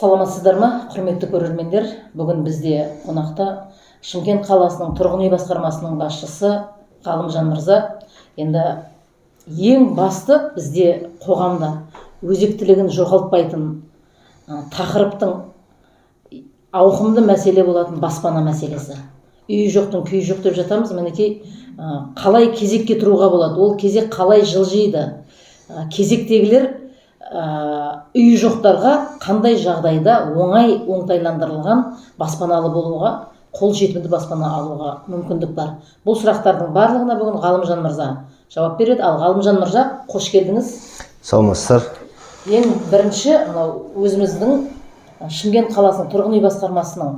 Саламатсыздар ма, құрметті көрермендер! Бүгін бізде қонақта Шымкент қаласының тұрғын үй басқармасының басшысы Ғалымжан мырза. Енді ең басты бізде қоғамда өзектілігін жоғалтпайтын тақырыптың ауқымды мәселе болатын баспана мәселесі. Үйі жоқтың күйі жоқ деп жатамыз. Мінекей, қалай кезекке тұруға болады, ол кезек қалай жылжиды, кезектегілер үйі жоқтарға қандай жағдайда оңай оңтайландырылған баспаналы болуға, қол жетімді баспана алуға мүмкіндік бар? Бұл сұрақтардың барлығына бүгін Ғалымжан мырза жауап береді. Ал, Ғалымжан мырза, қош келдіңіз! Саламатсыздар! Ең бірінші мынау өзіміздің Шымкент қаласының тұрғын үй басқармасының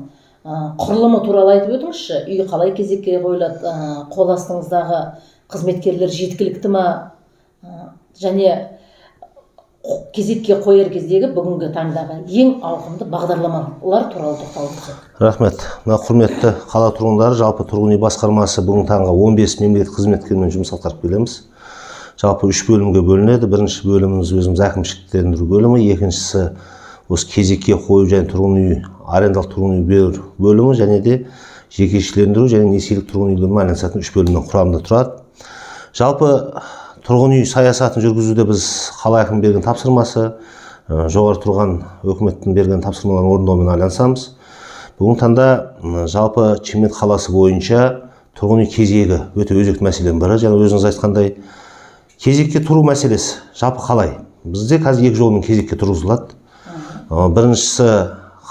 құрылымы туралы айтып өтіңізші. Үй қалай кезекке қойылады, қол астыңыздағы қызметкерлер жеткілікті ма, және кезекке қояр кездегі бүгінгі таңдағы ең ауқымды бағдарламалар туралы тоқталып өтсек. Рахмет. Мына құрметті қала тұрғындары, жалпы тұрғын үй басқармасы бүгінгі таңға 15 мемлекеттік қызметкермен жұмыс атқарып келеміз. Жалпы үш бөлімге бөлінеді. Бірінші бөліміміз өзіміз әкімшіліктендіру бөлімі, екіншісі осы кезекке қою және тұрғын үй, арендалық тұрғын үй беру бөлімі және де жекешелендіру және несиелік тұрғын үйлермен айналысатын үш бөлімнің құрамында тұрады. Жалпы тұрғын үй саясатын жүргізуде біз қала әкімі берген тапсырмасы, жоғары тұрған өкіметтің берген тапсырмаларын орындаумен айналысамыз. Бүгінгі таңда жалпы Шымкент қаласы бойынша тұрғын үй кезегі өте өзекті мәселенің бірі. Жаңа өзіңіз айтқандай, кезекке тұру мәселесі жалпы қалай? Бізде қазір екі жолмен кезекке тұрғызылады. Біріншісі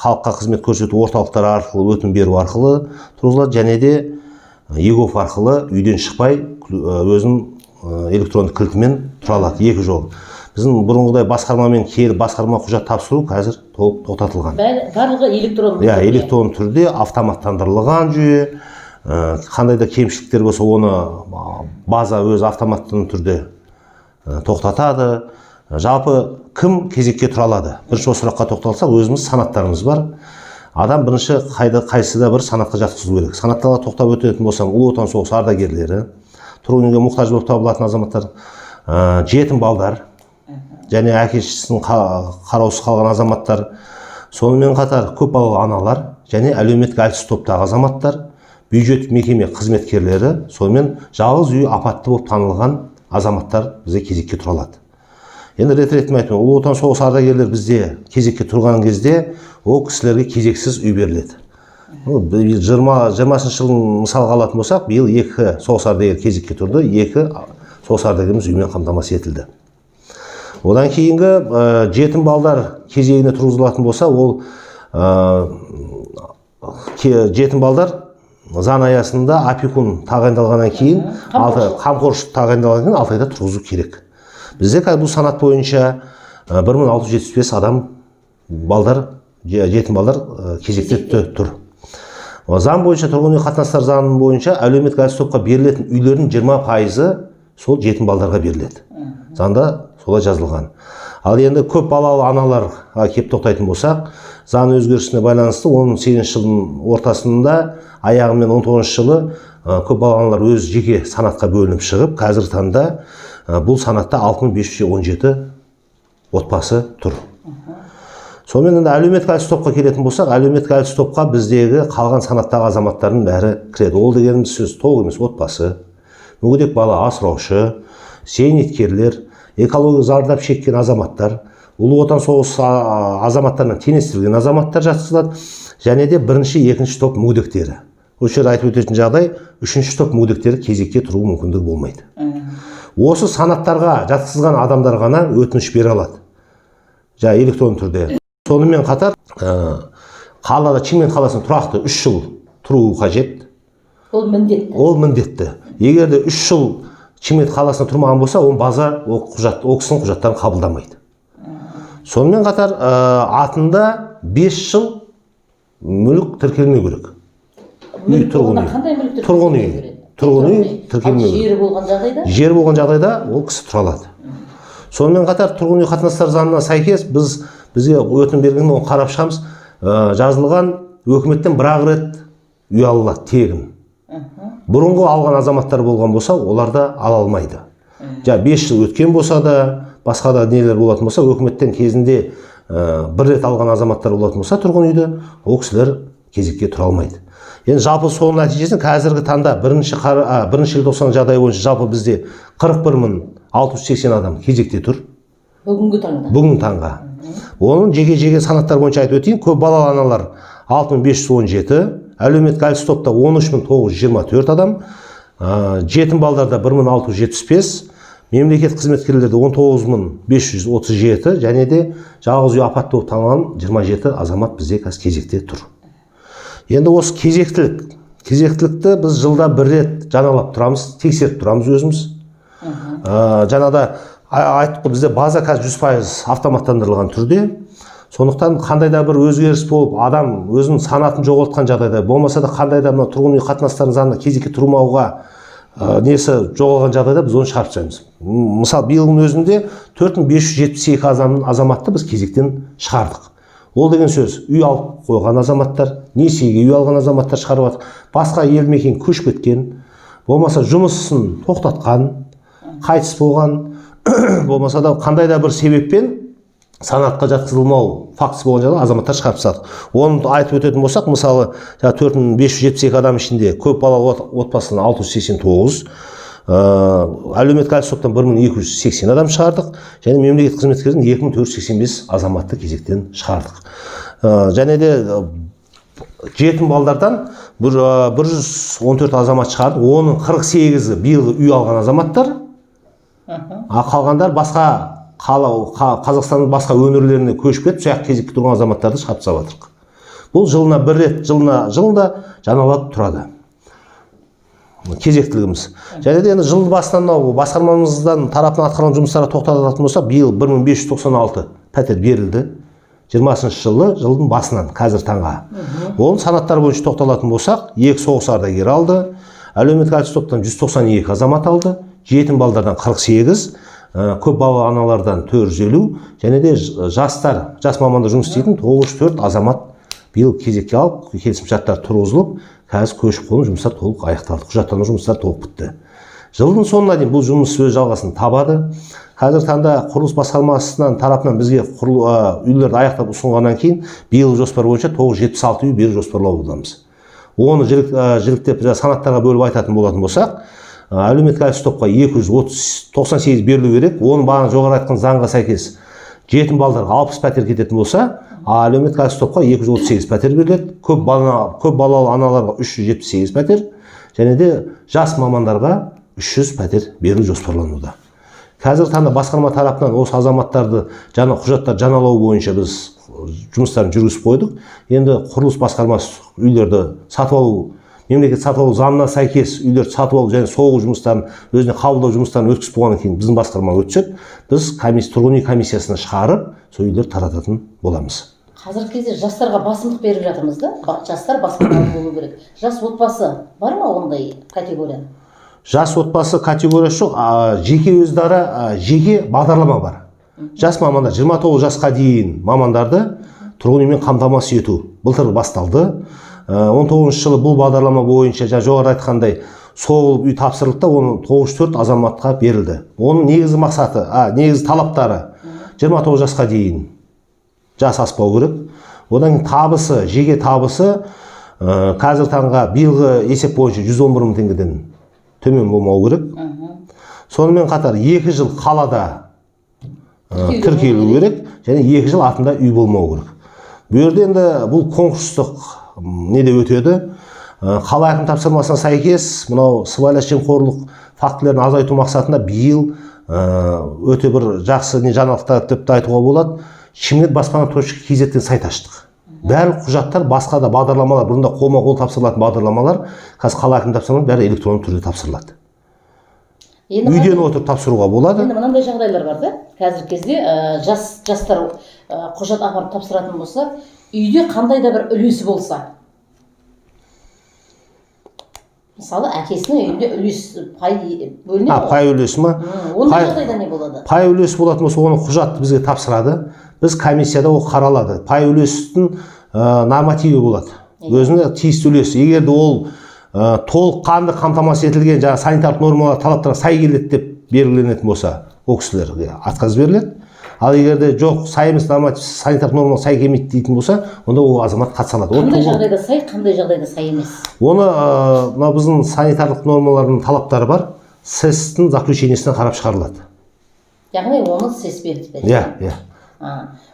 халыққа қызмет көрсету орталықтары арқылы өтінім беру арқылы тұрғызылады және де eGov арқылы үйден шықпай өзінің электронды кілтімен тұра алады. Екі жол. Біздің бұрынғыдай басқармамен келіп, басқарма құжат тапсыру қазір толық тоқтатылған. Барлығы электронды Иә. түрде. Электронды түрде, автоматтандырылған жүйе. Қандай да кемшіліктер болса, оны база өзі автоматты түрде тоқтатады. Жалпы кім кезекке тұра алады? Бірінші осы сұраққа тоқталсақ, өзіміз санаттарымыз бар. Адам бірінші қайда, қайсы да бір санатқа жатқызу керек. Санаттарға тоқтап өтетін болсам, Ұлы Отан соғысы ардагерлері, тұрғын үйге мұқтаж болып табылатын азаматтар, жетім балдар және әке шешесінің қараусыз қалған азаматтар, сонымен қатар көп балалы аналар және әлеуметтік әлсіз топтағы азаматтар, бюджеттік мекеме қызметкерлері, сонымен жалғыз үй апатты болып танылған азаматтар бізде кезекке тұра алады. Енді рет ретімен айтайын. Ұлы Отан соғысы ардагерлер бізде кезекке тұрған кезде ол кісілерге кезексіз үй беріледі. Ну, биыл 20-шы жылдың мысалға алатын болсақ, биыл екі соғыс ардагері кезекке тұрды, екі соғыс ардагеріміз үймен қамтамасыз етілді. Одан кейінгі жетім балдар кезегіне тұрғызылатын болса, ол жетім балдар заң аясында опекун тағайындалғаннан кейін, 6, қамқоршы тағайындалғаннан кейін 6 айда тұрғызу керек. Бізде қазір бұл санат бойынша 1675 адам, балдар, жетім балдар кезекте тұр. Заң бойынша, тұрғын үй қатынастары заңы бойынша әлеуметтік әлсіз топқа берілетін үйлердің 20%-ы сол жетім балдарға беріледі. Заңда солай жазылған. Ал енді көп балалы аналарға келіп тоқтайтын болсақ, заң өзгерісіне байланысты 18 жылдың ортасында аяғымен 19 жылы көп балалы аналар өз жеке санатқа бөлініп шығып, қазіргі таңда бұл санатта 6517 отбасы тұр. Сонымен енді әлеуметтік әлсіз топқа келетін болсақ, әлеуметтік әлсіз топқа біздегі қалған санаттағы азаматтардың бәрі кіреді. Ол дегеніміз сөз толық емес отбасы, мүгедек бала асыраушы, зейнеткерлер, экология зардап шеккен азаматтар, Ұлы Отан соғысы азаматтарына теңестірілген азаматтар жатқызылады және де бірінші, екінші топ мүгедектері. Осы жерде айтып өтетін жағдай, үшінші топ мүгедектері кезекке тұру мүмкіндігі болмайды. Осы санаттарға жатқызған адамдар ғана өтініш бере алады жаңа электронды түрде. Сонымен қатар қалада, Шымкент қаласында тұрақты 3 жыл тұруы қажет. Ол міндетті. Ол міндетті. Егер де 3 жыл Шымкент қаласында тұрмаған болса, ол база ол құжат, ол кісінің құжаттарын қабылдамайды. Сонымен қатар атында 5 жыл мүлік тіркелмеу керек. Үй, Мүлік тұрғын болғанда үй. қандай мүлік Тұрғын үй. тіркелмеу керек? Тұрғын үй Ал тіркелмеу керек. жері болған жағдайда? Жер болған жағдайда ол кісі тұра алады. Сонымен қатар тұрғын үй қатынастары заңына сәйкес біз бізге өтінім бергенде оны қарап шығамыз. Жазылған өкіметтен бір ақ рет үй ала алады тегін. Бұрынғы алған азаматтар болған болса, олар да ала алмайды. Жаңа 5 жыл өткен болса да, басқа да нелер болатын болса, өкіметтен кезінде бір рет алған азаматтар болатын болса тұрғын үйді, ол кісілер кезекке тұра алмайды. Енді жалпы соның нәтижесінде қазіргі таңда бірінші желтоқсан жағдайы бойынша жалпы бізде 41 680 адам кезекте тұр. Бүгінгі таңда. Бүгінгі таңға. Оның жеке жеке санаттар бойынша айтып өтейін: көп балалы аналар 6517, әлеуметтік әлсіз топта 13 924 адам, жетім балдарда 1675, мемлекет қызметкерлерде 19 537 және де жалғыз үй апатты болып танылған 27 азамат бізде қазір кезекте тұр. Енді осы кезектілікті біз жылда бір рет жаңалап тұрамыз, тексеріп тұрамыз өзіміз. Жаңада айттық қой, бізде база қазір 100% автоматтандырылған түрде. Сондықтан қандай да бір өзгеріс болып, адам өзінің санатын жоғалтқан жағдайда, болмаса да қандай да мына тұрғын үй қатынастарының заңында кезекке тұрмауға несі жоғалған жағдайда, біз оны шығарып тастаймыз. Мысалы, биылдың өзінде 4572 азаматты біз кезектен шығардық. Ол деген сөз, үй алып қойған азаматтар, несиеге үй алған азаматтар шығарып жатыр, басқа елді мекен көшіп кеткен, болмаса жұмысын тоқтатқан, қайтыс болған, болмаса да қандай да бір себеппен санатқа жатқызылмау фактісі болған жағдайда азаматтар шығарып тастадық. Оны айтып өтетін болсақ, мысалы, жаңағы 4572 адам ішінде көп балалы отбасынан 689, әлеуметтік әлсіз топтан 1280 адам шығардық және мемлекет қызметкерінен 2485 азаматты кезектен шығардық. Және де жетім балдардан 114 азамат шығардық. Оның 48-і биылғы үй алған азаматтар, а қалғандар басқа қала, Қазақстанның басқа өңірлеріне көшіп кетіп, сол жаққа кезекке тұрған азаматтарды шығарып тастап жатырмық. Бұл жылына бір рет, жылында жаңалап тұрады кезектілігіміз. Және де енді жыл басынан мынау басқармамыздан тарапынан атқарылған жұмыстарға тоқталатын болсақ, биыл 1596 пәтер берілді 20-жылы жылдың басынан қазір таңға. Оның санаттар бойынша тоқталатын болсақ, екі соғыс ардагері алды, әлеуметтік әлсіз топтан 192 азамат алды, жетім балдардан 48, көп балалы аналардан 450 және де жастар, жас мамандар жұмыс істейтін 904 азамат биыл кезекке алып, келісімшарттар тұрғызылып, қазір көшіп қону жұмыстары толық аяқталды, құжаттану жұмыстары толық бітті. Жылдың соңына дейін бұл жұмыс өз жалғасын табады. Қазіргі таңда құрылыс басқармасынан тарапынан бізге үйлерді аяқтап ұсынғаннан кейін, биылғы жоспар бойынша 976 үй беру жоспарлаудамыз. Оны жіліктеп, жаңа санаттарға бөліп айтатын болатын болсақ, әлеуметтік әлсіз топқа 298 берілу керек. Оның бағана жоғары айтқан заңға сәйкес жетім балдарға 60 пәтер кететін болса, а әлеуметтік әлсіз топқа 238 пәтер беріледі, көп балалы аналарға 378 пәтер және де жас мамандарға 300 пәтер беру жоспарлануда. Қазіргі таңда басқарма тарапынан осы азаматтарды жаңа құжаттар жаңалау бойынша біз жұмыстарын жүргізіп қойдық. Енді құрылыс басқармасы үйлерді сатып алу, мемлекет сатып алу заңына сәйкес үйлерді сатып алу және соғу жұмыстарын, өзіне қабылдау жұмыстарын өткізіп болғаннан кейін біздің басқармаға өтсек, біз тұрғын үй комиссиясына шығарып, сол үйлерді тарататын боламыз. Қазіргі кезде жастарға басымдық беріп жатырмыз да. Жастар баспаналы болу керек. Жас отбасы бар ма ондай категория? Жас отбасы категориясы жоқ, жеке өздері жеке бағдарлама бар. Жас мамандар, 29 жасқа дейін мамандарды тұрғын үймен қамтамасыз ету былтыр басталды. 19 жылы бұл бағдарлама бойынша жаңа жоғарыда айтқандай соғылып үй тапсырылды да, оның 904 азаматқа берілді. Оның негізгі мақсаты, негізгі талаптары: 29 жасқа дейін жас аспау керек, одан кейін табысы, жеке табысы қазіргі таңға биылғы есеп бойынша 111 мың теңгеден төмен болмау керек, сонымен қатар 2 жыл қалада тіркелу тіркелу керек және 2 жыл атында үй болмау керек. Бұл жерде енді бұл конкурстық неде өтеді. Қала әкім тапсырмасына сәйкес мынау сыбайлас жемқорлық фактілерін азайту мақсатында биыл өте бір жақсы не жаңалықтар деп те айтуға болады, Шымкент баспана точка kz деген сайт аштық. Барлық құжаттар, басқа да бағдарламалар, бұрында қолма қол тапсырылатын бағдарламалар, қазір қала әкім тапсырмамен бәрі электронды түрде тапсырылады. Енді Үйден отырып тапсыруға болады. Енді мынандай жағдайлар бар да: қазіргі кезде жастар құжат апарып тапсыратын болса, үйде қандай да бір үлесі болса, мысалы, әкесінің үйінде үлес, пай бөлінеді ғой. Пай үлесі ма? Ондай жағдайда не болады? Пай үлесі болатын болса, оның құжатты бізге тапсырады, біз комиссияда ол қаралады. Пай үлестің нормативі болады, өзіне тиісті үлесі. Егер де ол толыққанды қамтамасыз етілген, жаңағы санитарлық нормалар, талаптарға сай келеді деп белгіленетін болса, ол кісілерге отказ беріледі. Ал егер де жоқ, сай емес, норматив санитарлық нормаға сай келмейді дейтін болса, онда ол азамат қатыса алады. Ол Қандай жағдайда сай, қандай жағдайда сай емес? Оны мынау біздің санитарлық нормалардың талаптары бар, СЭС-тің заключениесіне қарап шығарылады. Яғни оны СЭС бекітіп береді. Иә.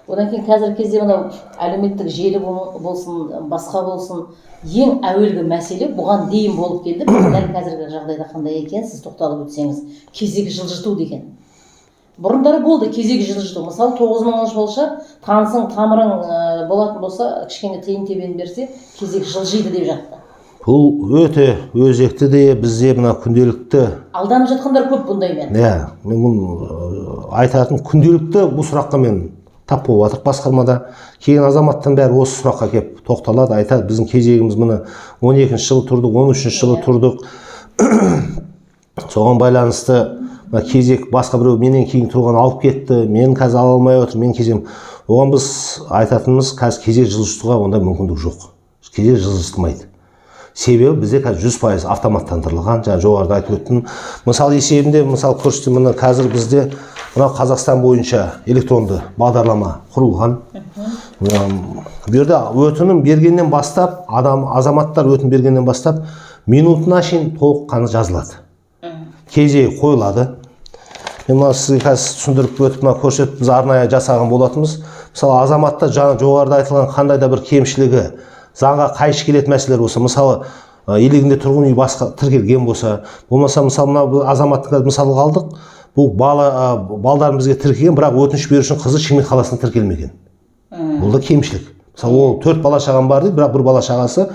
Одан кейін қазіргі кезде мынау әлеуметтік желі болсын, басқа болсын, ең әуелгі мәселе бұған дейін болып келді. Бірақ дәл қазіргі жағдайда қандай екенін сіз тоқталып өтсеңіз. Кезек жылжыту деген бұрындары болды. Кезек жылжыту, мысалы, 9 мыңыншы болса, танысың, тамырың болатын болса, кішкене тиын тебен берсе, кезек жылжиды деп жатты. Бұл өте өзекті де бізде мына күнделікті Алданып жатқандар көп бұндаймен. Иә, мен бұны айтатын, күнделікті бұл сұраққа мен тап болып жатырмық басқармада. Келген азаматтың бәрі осы сұраққа келіп тоқталады, айтады: біздің кезегіміз міне 12-жылы тұрдық, 13-жылы тұрдық, соған байланысты мына кезек басқа біреу менен кейін тұрған алып кетті, мен қазір ала алмай отырмын, мен кезегім. Оған біз айтатынымыз: қазір кезек жылжытуға ондай мүмкіндік жоқ, кезек жылжытылмайды. Себебі бізде қазір 100% автоматтандырылған. Жаңа жоғарыда айтып өттім, мысал есебінде, мысал көрсетемін. Мына қазір бізде мынау Қазақстан бойынша электронды бағдарлама құрылған. Бұл жерде өтінім бергеннен бастап, адам, азаматтар өтінім бергеннен бастап минутына шейін толыққанды жазылады, кезегі қойылады. Мен мына сізге қазір түсіндіріп өтіп, мына көрсетіп, біз арнайы жасаған болатынбыз. Мысалы, азаматта жаңа жоғарыда айтылған қандай да бір кемшілігі, заңға қайшы келетін мәселелер болса, мысалы, иелігінде тұрғын үй басқа тіркелген болса, болмаса, мысалы, мына бұл азаматтың қазір мысалға алдық, бұл бала, балдарын бізге тіркеген, бірақ өтініш берушінің қызы Шымкент қаласында тіркелмеген. Бұл да кемшілік. Мысалы, ол төрт бала шағам бар дейді, бірақ бір бала шағасы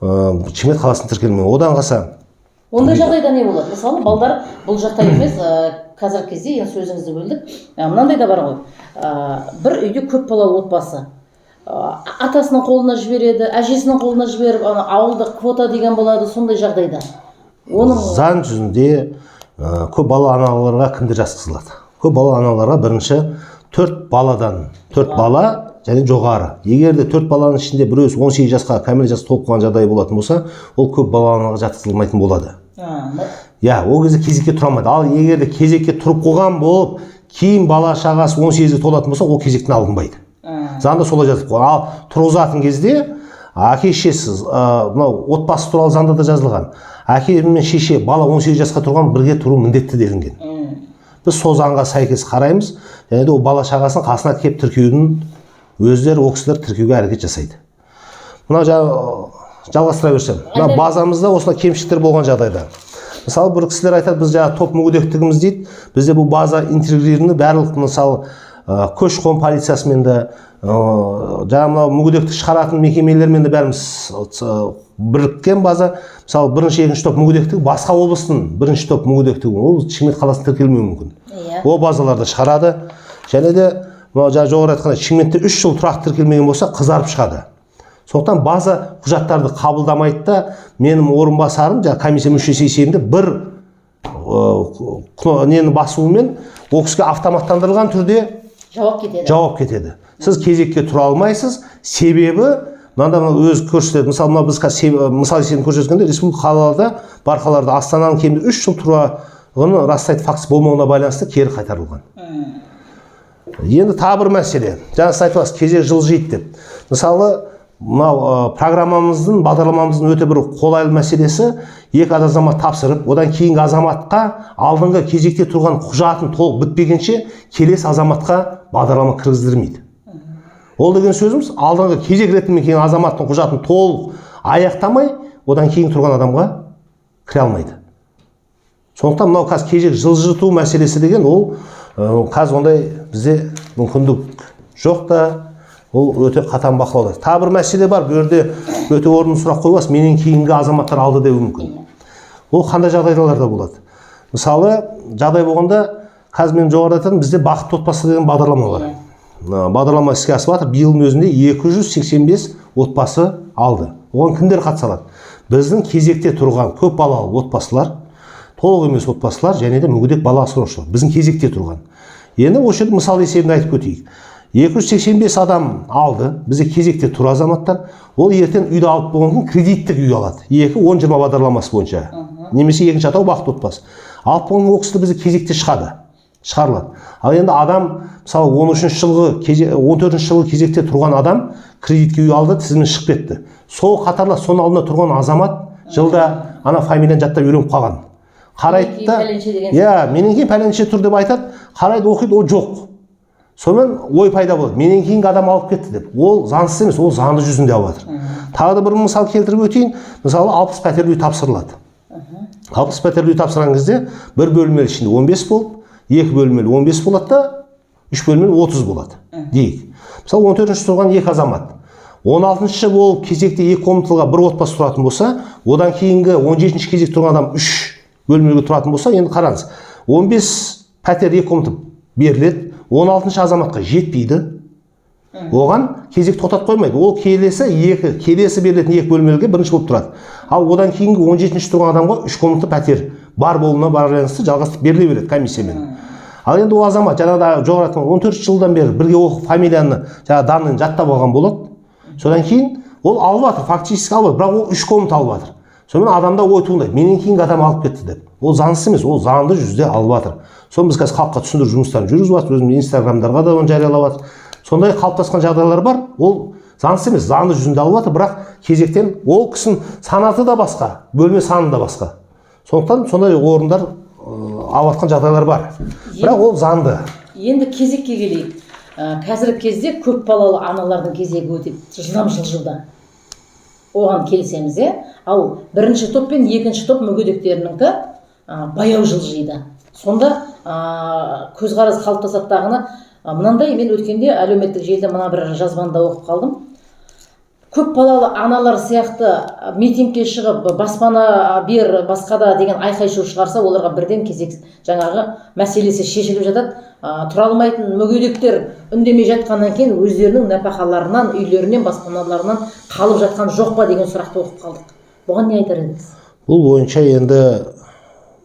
Шымкент қаласында тіркелмеген. Одан қалса, Ондай жағдайда не болады? Мысалы, балдар бұл жақта емес, қазіргі кезде, енді сөзіңізді бөлдік, мынандай да бар ғой, бір үйде көп балалы отбасы, атасының қолына жібереді, әжесінің қолына жіберіп, ана ауылдық квота деген болады. Сондай жағдайда оның Заң жүзінде көп балалы аналарға кімдер жатқызылады? Көп балалы аналарға бірінші төрт баладан, төрт бала және жоғары. Егер де төрт баланың ішінде біреусі 18 жасқа, кәмелет жасқа толып қалған жағдай болатын болса, ол көп балалы анаға жатқызылмайтын болады. Иә, ол кезде кезекке тұра алмайды. Ал егер де кезекке тұрып қойған болып, кейін бала шағасы 18-ге толатын болса, ол кезектен алынбайды. Заңда солай жазылып қойған. Ал тұрғызатын кезде әке шешесі, мынау отбасы туралы заңда да жазылған, әке мен шеше бала 18 жасқа тұрған бірге тұру міндетті делінген. Біз сол заңға сәйкес қараймыз және де ол бала шағасын қасына келіп тіркеудің өздері, ол кісілер тіркеуге әрекет жасайды. Мынау жаңа жалғастыра берсем, мына базамызда осындай кемшіліктер болған жағдайда, мысалы, бір кісілер айтады: біз жаңағы топ мүгедектігіміз дейді. Бізде бұл база интегрированный, барлық, мысалы, көші қон полициясымен де, жаңағы мынау мүгедектік шығаратын мекемелермен де бәріміз біріккен база. Мысалы, бірінші, екінші топ мүгедектігі басқа облыстың бірінші топ мүгедектігі, ол Шымкент қаласында тіркелмеуі мүмкін. Ол базаларды шығарады. Және де мынау жаңа жоғары айтқандай, Шымкентте 3 жыл тұрақты тіркелмеген болса, қызарып шығады. Сондықтан база құжаттарды қабылдамайды да, менің орынбасарым, жаңағы комиссия мүшесі есебінде бір нені басуымен ол кісіге автоматтандырылған түрде жауап кетеді. Жауап кетеді: сіз кезекке тұра алмайсыз. Себебі мынанда, мына өзі көрсетеді. Мысалы, мына біз қазір мысал есебін көрсеткенде, республика қалаларда бар, қалаларда, Астананың кемінде 3 жыл тұрағını растайтын фактісі болмауына байланысты кері қайтарылған. Енді тағы бір мәселе, жаңа сіз айтып жатсыз, кезек жылжиды деп. Мысалы, мынау программамыздың, бағдарламамыздың өте бір қолайлы мәселесі: екі азамат тапсырып, одан кейінгі азаматқа алдыңғы кезекте тұрған құжатын толық бітпегенше келесі азаматқа бағдарлама кіргіздірмейді. Ол деген сөзіміз, алдыңғы кезек ретімен келген азаматтың құжатын толық аяқтамай, одан кейін тұрған адамға кіре алмайды. Сондықтан мынау қазір кезек жылжыту мәселесі деген ол қазір ондай бізде мүмкіндік жоқ та, ол өте қатаң бақылауда. Тағы бір мәселе бар. Бұл жерде өте орынды сұрақ қойып аласыз: менен кейінгі азаматтар алды деуі мүмкін. Ол қандай жағдайларда болады? Мысалы, жағдай болғанда, қазір мен жоғарыда айтатыным, бізде «Бақытты отбасы» деген бағдарлама бар. Мына бағдарлама іске асып жатыр. Биылдың өзінде 285 отбасы алды. Оған кімдер қатыса алады? Біздің кезекте тұрған көп балалы отбасылар, толық емес отбасылар және де мүгедек бала асыраушылар, біздің кезекте тұрған. Енді осы жерде мысал есебінде айтып өтейік: 285 адам алды, бізде кезекте тұр азаматтар. Ол ертең үйді алып болғаннан кейін кредиттік үй алады, 2-10-20 бағдарламасы бойынша немесе екінші атау «Бақытты отбасы». Алып болған ол кісілер бізде кезекте шығады. Шығарылады. Ал енді адам, мысалы, 13 жылғы 14 жылғы кезекте тұрған адам кредитке үй алды, тізімнен шығып кетті. Сол қатарлас, соның алдында тұрған азамат жылда ана фамилияны жаттап үйреніп қалған, қарайды да, Менен кейін пәленше деген. Иә, менен кейін пәленше тұр деп айтады. Қарайды, оқиды, ол жоқ. Сонымен ой пайда болады: менен кейінгі адам алып кетті деп. Ол заңсыз емес, ол заңды жүзінде алып жатыр. Тағы да бір мысал келтіріп өтейін. Мысалы, 60 пәтерлі үй тапсырылады. 60 пәтерлі үй тапсырған кезде бір бөлмелі ішінде 15 болып, екі бөлмелі 15 болады да, үш бөлмелі 30 болады дейік. Мысалы, 14-ші тұрған екі азамат 16-шы болып кезекте екі комнаталыға бір отбасы тұратын болса, одан кейінгі 17-ші кезекте тұрған адам үш бөлмеге тұратын болса, енді қараңыз, 15 пәтер екі комната беріледі, 16-шы азаматқа жетпейді. Оған кезек тоқтатып қоймайды, ол келесі екі, келесі берілетін екі бөлмеліге бірінші болып тұрады. Ал одан кейінгі 17-ші тұрған адамға үш комната пәтер бар болуына байланысты жалғастырып беріле береді комиссиямен. Ал енді ол азамат жаңағыда жоғары айтқан 14 жылдан бері бірге оқып, фамилияны, жаңағы данныйын жаттап алған болады. Содан кейін ол алып жатыр, фактически алып жатыр, бірақ ол үш комната алып жатыр. Сонымен адамда ой туындайды: менен кейінгі адам алып кетті деп. Ол заңсыз емес, ол заңды жүзде алып жатыр. Соны біз қазір халыққа түсіндіру жұмыстарын жүргізіп жатырмыз, өзіміз инстаграмдарға да оны жариялап жатырмыз. Сондай қалыптасқан жағдайлар бар. Ол заңсыз емес, заңды жүзінде алып жатыр, бірақ кезектен ол кісінің санаты да басқа, бөлме саны да басқа. Сондықтан сондай орындар алып жатқан жағдайлар бар, бірақ ол заңды. Енді кезекке келейік. Қазіргі кезде көп балалы аналардың кезегі өте жылдам жылжуда, оған келісеміз, иә. Ал бірінші топ пен екінші топ мүгедектерінікі баяу жылжиды. Сонда көзқарас қалыптасады дағыны, мынандай: мен өткенде әлеуметтік желіде мына бір жазбаны да оқып қалдым. Көп балалы аналар сияқты митингке шығып, баспана бер, басқа да деген айқай шу шығарса, оларға бірден кезек, жаңағы мәселесі шешіліп жатады. Тұра алмайтын мүгедектер үндемей жатқаннан кейін өздерінің нәпақаларынан, үйлерінен, баспаналарынан қалып жатқан жоқ па деген сұрақты оқып қалдық. Бұған не айтар едіңіз? Бұл бойынша енді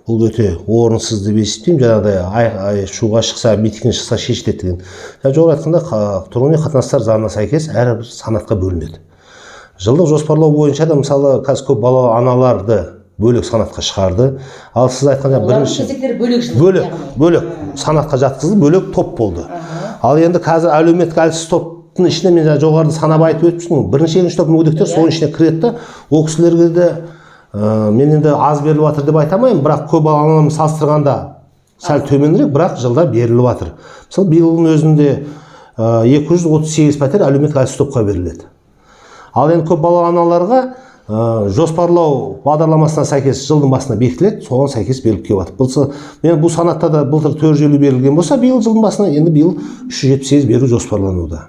бұл өте орынсыз деп есептеймін. Жаңағыдай ай, ай шуға шықса, митингке шықса, шешіледі деген. Жаңа жоғары айтқанда, тұрғын үй қатынастар заңына сәйкес әрбір санатқа бөлінеді. Жылдық жоспарлау бойынша да, мысалы, қазір көп балалы аналарды бөлек санатқа шығарды. Ал сіз айтқан жаңа Олардың бірінші кезектері бөлек жылжиды. Бөлек. Яғни. Бөлек санатқа жатқызды, бөлек топ болды. Ал енді қазір әлеуметтік әлсіз топтың ішінде мен жаңа жоғарыда санап айтып өтіпсің ғой, бірінші, екінші топ мүгедектер соның ішіне кіреді да. Ол кісілерге де мен енді аз беріліп жатыр деп айта алмаймын, бірақ көп балалы анамен салыстырғанда сәл төменірек, бірақ жылда беріліп жатыр. Мысалы, биылдың өзінде 238 пәтер әлеуметтік әлсіз топқа беріледі. Ал енді көп балалы аналарға жоспарлау бағдарламасына сәйкес жылдың басында бекітіледі, соған сәйкес беріліп келіп жатыр. Былтыр мен бұл санатта да былтыр 450 берілген болса, биыл жылдың басына енді биыл 378 беру жоспарлануда.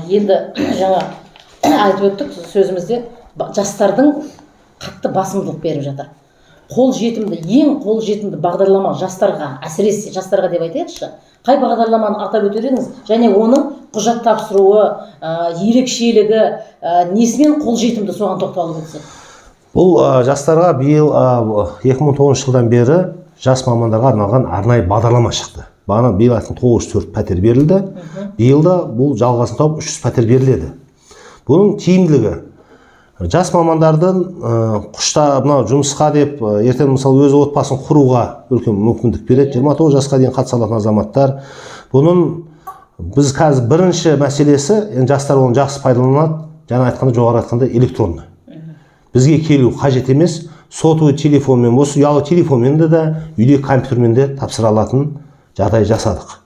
Енді жаңа айтып өттік сөзімізде, жастардың қатты басымдылық беріп жатыр. Қол жетімді, ең қол жетімді бағдарлама жастарға, әсіресе жастарға деп айтайықшы, қай бағдарламаны атап өтер едіңіз және оның құжат тапсыруы, ерекшелігі, несімен қол жетімді, соған тоқталып өтсек. Бұл жастарға биыл 2019 жылдан бері жас мамандарға арналған арнайы бағдарлама шықты. Бағана биыл айтқан 904 пәтер берілді. Биыл да бұл жалғасын тауып, 300 пәтер беріледі. Бұның тиімділігі жас мамандардың құшта мынау жұмысқа деп, ертең, мысалы, өз отбасын құруға үлкен мүмкіндік береді. 29 жасқа дейін қатыса алатын азаматтар. Бұның біз қазір бірінші мәселесі, енді жастар оны жақсы пайдаланады. Жаңа айтқанда, жоғары айтқанда, электронный, бізге келу қажет емес. Сотовый телефонмен болса, ұялы телефонмен де, үйде компьютермен де тапсыра алатын жағдай жасадық.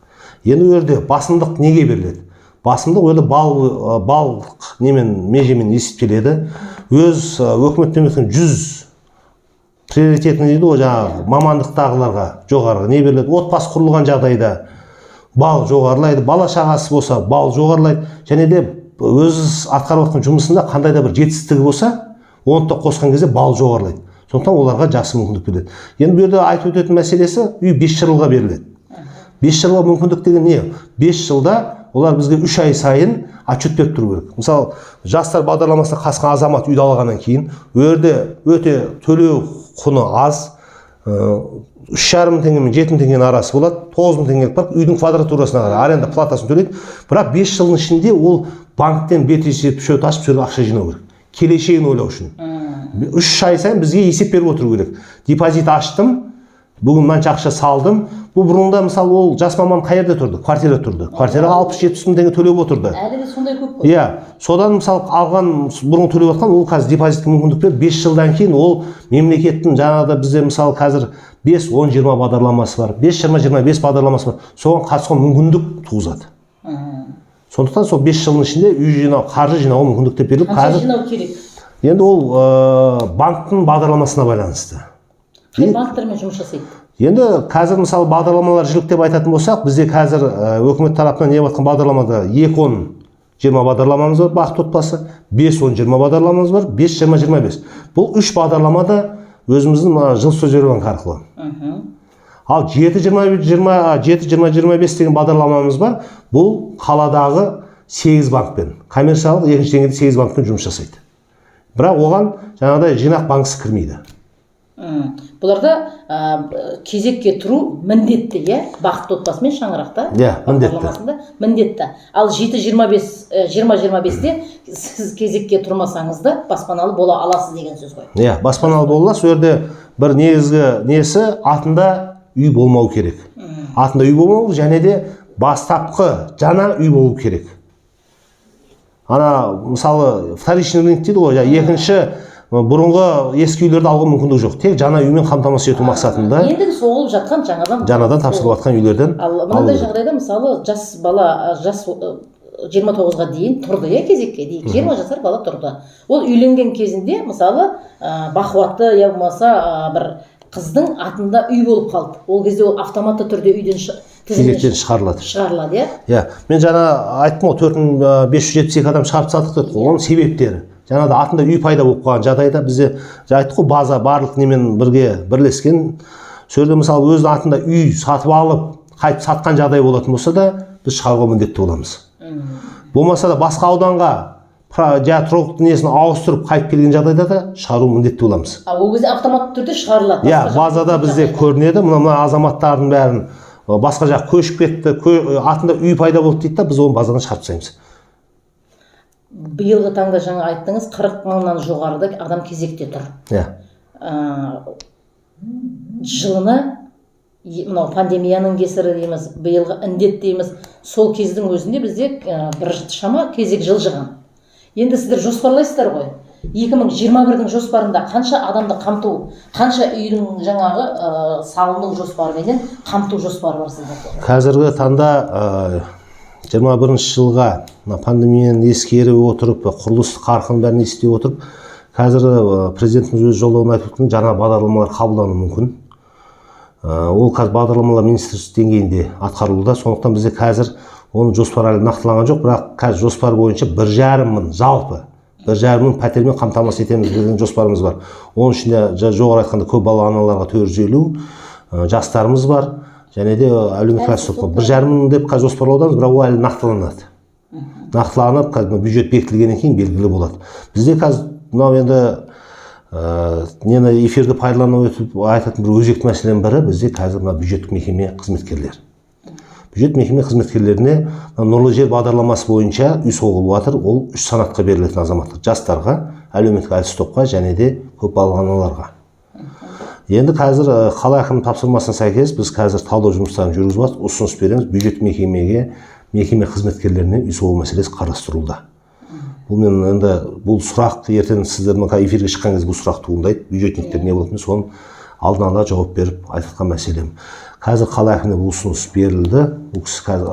Енді ол жерде басымдық неге беріледі? Басымдық ол жерде балл, баллдық немен, межемен есептеледі. Өз өкіметтен өткен 100 приоритетный дейді ғой, жаңағы мамандықтағыларға жоғарғы не беріледі. Отбасы құрылған жағдайда балл жоғарылайды, бала шағасы болса, балл жоғарылайды. Және де өз атқарып жатқан жұмысында қандай да бір жетістігі болса, оны да қосқан кезде балл жоғарылайды. Сондықтан оларға жақсы мүмкіндік беріледі. Енді бұл жерде айтып өтетін мәселесі, үй 5 жылға беріледі. 5 жылға мүмкіндік деген не? 5 жылда олар бізге 3 ай сайын отчет беріп тұру керек. Мысалы, жастар бағдарламасына қатысқан азамат үйді алғаннан кейін, ол жерде өте төлеу құны аз, 3,5 мың теңге мен 7 мың теңгенің арасы болады, 9 мың теңгелік бар, үйдің квадратурасына қарай аренда платасын төлейді. Бірақ 5 жылдың ішінде ол банктен бет есеп счет ашып, сол жерге ақша жинау керек, келешегін ойлау үшін. 3 ай сайын бізге есеп беріп отыру керек: депозит аштым. Бүгін мынанша ақша салдым. Бұл бұрында, мысалы, ол жас маман қай жерде тұрды? Квартирада тұрды. Квартираға 60-70 мың теңге төлеп отырды. Әлі де сондай көп қой. Иә, содан, мысалы, алған, бұрын төлеп жатқан, ол қазір депозитке мүмкіндік берді. 5 жылдан кейін ол мемлекеттің жаңағыда бізде, мысалы, қазір 5, 10, 20 бағдарламасы бар, 5, 20, 25 бағдарламасы бар, соған қатысуға мүмкіндік туғызады. Сондықтан сол 5 жылдың ішінде үй жинау, қаржы жинауға мүмкіндік деп беріліп Қанша қазір жинау керек? Енді ол банктің бағдарламасына байланысты. Қай банктермен жұмыс жасайды? Енді қазір, мысалы, бағдарламалар жіліктеп айтатын болсақ, бізде қазір өкімет тарапынан не жатқан бағдарламада 2, 10, 20 бағдарламамыз бар, «Бақытты отбасы», 5, 10, 20 бағдарламамыз бар, 5, 20, 25. Бұл үш бағдарламада өзіміздің мына Жилстройсбербанк арқылы. Ал 7, 20, 20, 7, 20, 25 деген бағдарламамыз бар. Бұл қаладағы сегіз банкпен, коммерциялық екінші деңгейде сегіз банкпен жұмыс жасайды, бірақ оған жаңағыдай жинақ банкісі кірмейді. Бұларда кезекке тұру міндетті, иә, «Бақытты отбасы» мен «Шаңырақта» Иә, міндетті. бағдарламасында міндетті. Ал 7, 25, 20, 25-те сіз кезекке тұрмасаңыз да, баспаналы бола аласыз деген сөз ғой. Иә, баспаналы бола аласыз. Сол жерде бір негізгі несі: атында үй болмау керек. Атында үй болмау және де бастапқы жаңа үй болу керек. Ана, мысалы, вторичный рынок дейді ғой, жаңа екінші, бұрынғы ескі үйлерді алуға мүмкіндік жоқ. Тек жаңа үймен қамтамасыз ету мақсатында. Ендігі соғылып жатқан, жаңадан Жаңадан тапсырылып жатқан үйлерден Ал алу мынандай керек. жағдайда, мысалы, жас бала, жас, 29-ға дейін тұрды, иә, кезекке дейік, 20 жасар бала тұрды. Ол үйленген кезінде, мысалы, бақуатты я болмаса бір қыздың атында үй болып қалды. Ол кезде ол автоматты түрде үйден тізімнен Кезектен шығарылады. шығарылады, иә? Иә, мен жаңа айттым ғой, 4572 адам шығарып тастадық дедік қой. Оның себептері жаңағыда атында үй пайда болып қалған жағдайда. Бізде жаңа айттық қой, база барлық немен бірге бірлескен. Сол жерде, мысалы, өзінің атында үй сатып алып, қайтып сатқан жағдай болатын болса да, біз шығаруға міндетті боламыз. Болмаса да басқа ауданға жаңағы тұрғылықты несін ауыстырып қайтып келген жағдайда да шығару міндетті боламыз. А ол кезде автоматты түрде шығарылады? Иә. Басқа Базада бізде көрінеді, мына азаматтардың бәрін басқа жаққа көшіп кетті, атында үй пайда болды дейді да, біз оны базадан шығарып тастаймыз. Биылғы таңда, жаңа айттыңыз, 40 мыңнан жоғарыда адам кезекте тұр. Иә. Жылына мынау пандемияның кесірі дейміз, биылғы індет дейміз, сол кездің өзінде бізде бір шама кезек жылжыған. Енді сіздер жоспарлайсыздар ғой. 2021-дің жоспарында қанша адамды қамту, қанша үйдің жаңағы салыну жоспарыменен қамту жоспары бар сіздерде? Қазіргі таңда 21-жылға мына пандемияны ескере отырып, құрылыс қарқынын бәрін ескере отырып, қазір президентіміз өз жолдауында айтып өткен жаңа бағдарламалар қабылдануы мүмкін. Ол қазір бағдарламалар министрлік деңгейінде атқарылуда. Сондықтан бізде қазір оның жоспары әлі нақтыланған жоқ, бірақ қазір жоспар бойынша 1,5 мың, жалпы 1,5 мың пәтермен қамтамасыз етеміз деген жоспарымыз бар. Оның ішінде жоғары айтқанда көп балалы аналарға 450, жастарымыз бар және де әлеуметтік әлсіз топқа 1,5 мың деп қазір жоспарлаудамыз, бірақ ол әлі нақтыланады. Нақтыланып, қазір мына бюджет бекітілгеннен кейін белгілі болады. Бізде қазір мынау енді нені, эфирді пайдалана өтіп айтатын бір өзекті мәселенің бірі: бізде қазір мына бюджеттік мекеме қызметкерлері, бюджет мекеме қызметкерлеріне мына «Нұрлы жер» бағдарламасы бойынша үй соғылып жатыр. Ол үш санатқа берілетін азаматтар: жастарға, әлеуметтік әлсіз топқа және де көп балалы аналарға. Енді қазір қала әкімінің тапсырмасына сәйкес біз қазір талдау жұмыстарын жүргізіп жатырмыз, ұсыныс береміз. Бюджет мекемеге, мекеме қызметкерлеріне үй соғу мәселесі қарастырылуда. Бұл мен енді бұл сұрақ ертең сіздер мына эфирге шыққан кезде бұл сұрақ туындайды: бюджетниктер не болады? Мен соның алдын ала жауап беріп айтып жатқан мәселем. Қазір қала әкіміне бұл ұсыныс берілді. Бұл кісі қазір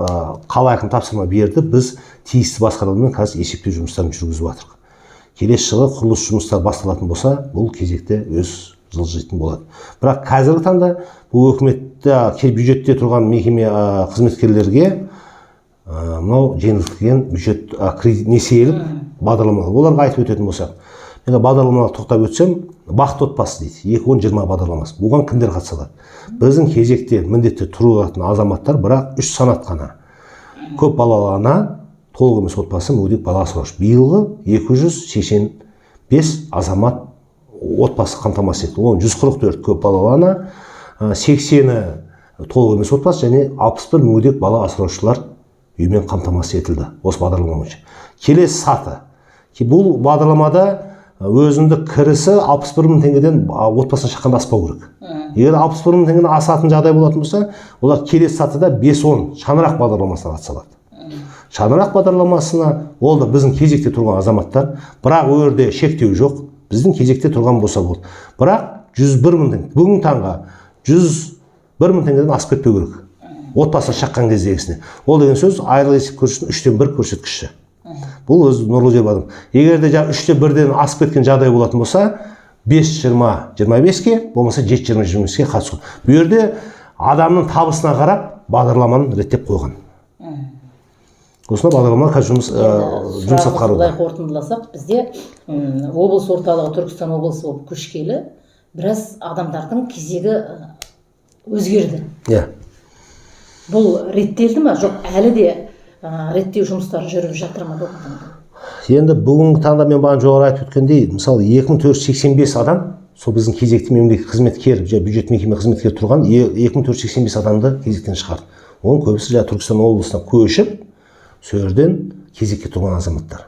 қала әкімі тапсырма берді, біз тиісті басқармамен қазір есептеу жұмыстарын жүргізіп жатырмық. Келесі жылы құрылыс жұмыстары басталатын болса, бұл кезекте өз жылжитын болады. Бірақ қазіргі таңда бұл өкіметте, бюджетте тұрған мекеме қызметкерлерге мынау жеңілдетілген бюджет кредит, несиелік бағдарламалар, оларға айтып өтетін болсақ, енді бағдарламаларға тоқтап өтсем, «Бақытты отбасы» дейді, 2, 10, 20 бағдарламасы. Бұған кімдер қатыса алады? Біздің кезекте міндетті тұратын азаматтар, бірақ үш санат қана: көп балалы ана, толық емес отбасы, мүгедек бала асыраушы. Биылғы 285 азамат, отбасы қамтамасыз етті. Оның 144 көп балалы ана, 80-і толық емес отбасы және 61 мүгедек бала асыраушылар үймен қамтамасыз етілді осы бағдарлама бойынша. Келесі саты, бұл бағдарламада Өзіндік кірісі 61 мың теңгеден отбасына шаққанда аспау керек. Егер 61 мың теңгеден асатын жағдай болатын болса, олар келесі сатыда 5-10 шаңырақ бағдарламасына қатыса алады. Шаңырақ бағдарламасына ол да біздің кезекте тұрған азаматтар, бірақ ол жерде шектеу жоқ, біздің кезекте тұрған болса болды. Бірақ 101 мың теңге, бүгінгі таңға 101 мың теңгеден асып кетпеу керек отбасына шаққан кездегісіне. Ол деген сөз айлық есеп көрсеткіштің үштен бір көрсеткіші. Бұл өзі нұрлы жер бағдарлама. Егер де жаңағы үште бірден асып кеткен жағдай болатын болса, 5-20-25-ке, болмаса 7-20-25-ке қатысу. Бұл жерде адамның табысына қарап бағдарламаны реттеп қойған. Осындай бағдарлама қазір жұмыс Сұрағымызды атқаруда. Былай қорытындыласақ, бізде облыс орталығы Түркістан облысы болып көшкелі біраз адамдардың кезегі өзгерді. Иә. Бұл реттелді ма, жоқ, әлі де реттеу жұмыстары жүріп жатыр ма бүгінгі таңда? Енді бүгінгі таңда мен бағана жоғары айтып өткендей, мысалы, 2485 адам сол біздің кезекте мемлекеттік қызметкер және бюджет мекеме қызметкері тұрған 2485 адамды кезектен шығарды. Оның көбісі жаңағы Түркістан облысына көшіп, сол жерден кезекке тұрған азаматтар.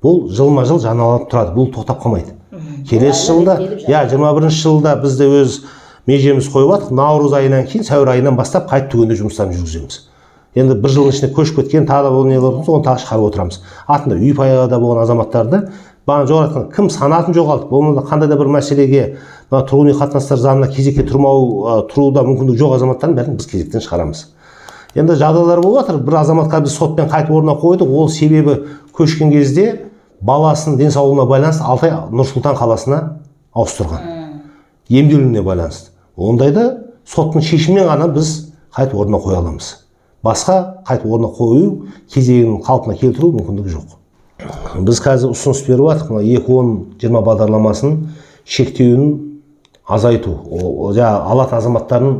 Бұл жылма жыл жаңаланып тұрады, бұл тоқтап қалмайды. Келесі Әлі жылда, реттеліп жатыр. иә, 21-жылда біз де өз межеміз қойып жатырмық. Наурыз айынан кейін, сәуір айынан бастап қайтып түгендеу жұмыстарын жүргіземіз. Енді бір жылдың ішінде көшіп кеткен тағы да ол не болса, оны тағы шығарып отырамыз. Артында үй пайда болған азаматтарды, бағана жоғары айтқан, кім санатын жоғалтып, болмаса қандай да бір мәселеге, мына тұрғын үй қатынастары заңына кезекке тұрмау, тұруда мүмкіндігі жоқ азаматтардың бәрін біз кезектен шығарамыз. Енді жағдайлар болып жатыр. Бір азаматқа біз сотпен қайтып орнына қойдық. Ол себебі көшкен кезде баласының денсаулығына байланысты 6 ай Нұр Сұлтан қаласына ауыстырған, емделуіне байланысты. Ондайда соттың шешімімен ғана біз қайтып орнына қоя аламыз. Басқа қайтып орнына қою, кезегін қалпына келтіру мүмкіндігі жоқ. Біз қазір ұсыныс беріп жатырмық мына 2-10-20 бағдарламасын шектеуін азайту, жаңағы алатын азаматтардың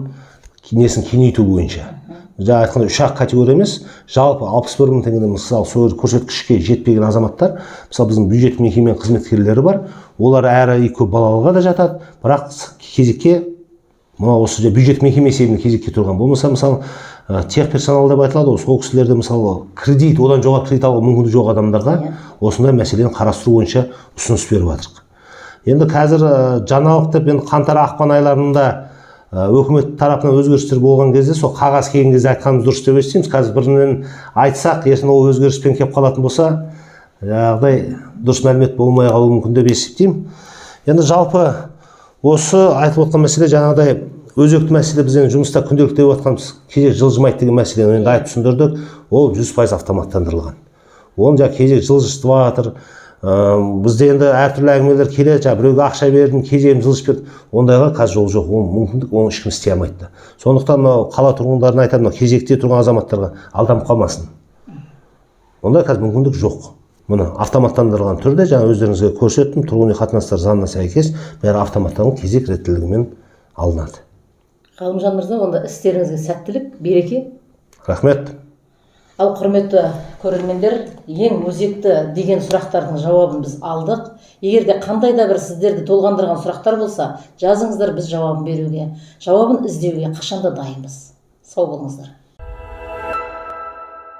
несін кеңейту бойынша. Жаңа айтқандай, үш ақ категория емес, жалпы 61 мың теңгеден, мысалы, сол көрсеткішке жетпеген азаматтар. Мысалы, біздің бюджет мекеме қызметкерлері бар, олар әрі көп балалыға да жатады, бірақ кезекке мына осы бюджет мекеме есебінде кезекке тұрған, болмаса, мысалы, техперсонал деп айтылады ғой, сол кісілерде, мысалы, кредит, одан жоғары кредит алуға мүмкіндігі жоқ адамдарға осындай мәселені қарастыру бойынша ұсыныс беріп жатырмық. Енді қазір жаңалық деп, енді қаңтар, ақпан айларында өкімет тарапынан өзгерістер болған кезде, сол қағаз келген кезде айтқанымыз дұрыс деп естиміз. Қазір бірінен айтсақ, ертең ол өзгеріспен келіп қалатын болса, жаңағыдай дұрыс мәлімет болмай қалуы мүмкін деп есептеймін. Енді жалпы осы айтып отқан мәселе жаңағыдай өзекті мәселе. Біз енді жұмыста күнделікті деп жатқанымыз кезек жылжымайды деген мәселені енді айтып түсіндірдік. Ол 100% автоматтандырылған. Оны жаңағы кезек жылжытып жатыр. Бізде енді әртүрлі әңгімелер келеді, жаңағы біреуге ақша бердім, кезегім жылжып кетті. Ондайға қазір жол жоқ, ол мүмкіндік, оны ешкім істей алмайды да. Сондықтан мынау қала тұрғындарына айтамын, мынау кезекте тұрған азаматтарға алданып қалмасын, ондай қазір мүмкіндік жоқ. Мұны автоматтандырылған түрде жаңа өздеріңізге көрсеттім, тұрғын үй қатынастары заңына сәйкес бәрі автоматтандырылған кезек реттілігімен алынады. Ғалымжан мырза, онда істеріңізге сәттілік, береке. Рахмет. Ал, құрметті көрермендер, ең өзекті деген сұрақтардың жауабын біз алдық. Егер де қандай да бір сіздерді толғандырған сұрақтар болса, жазыңыздар, біз жауабын беруге, жауабын іздеуге қашанда дайынбыз. Сау болыңыздар.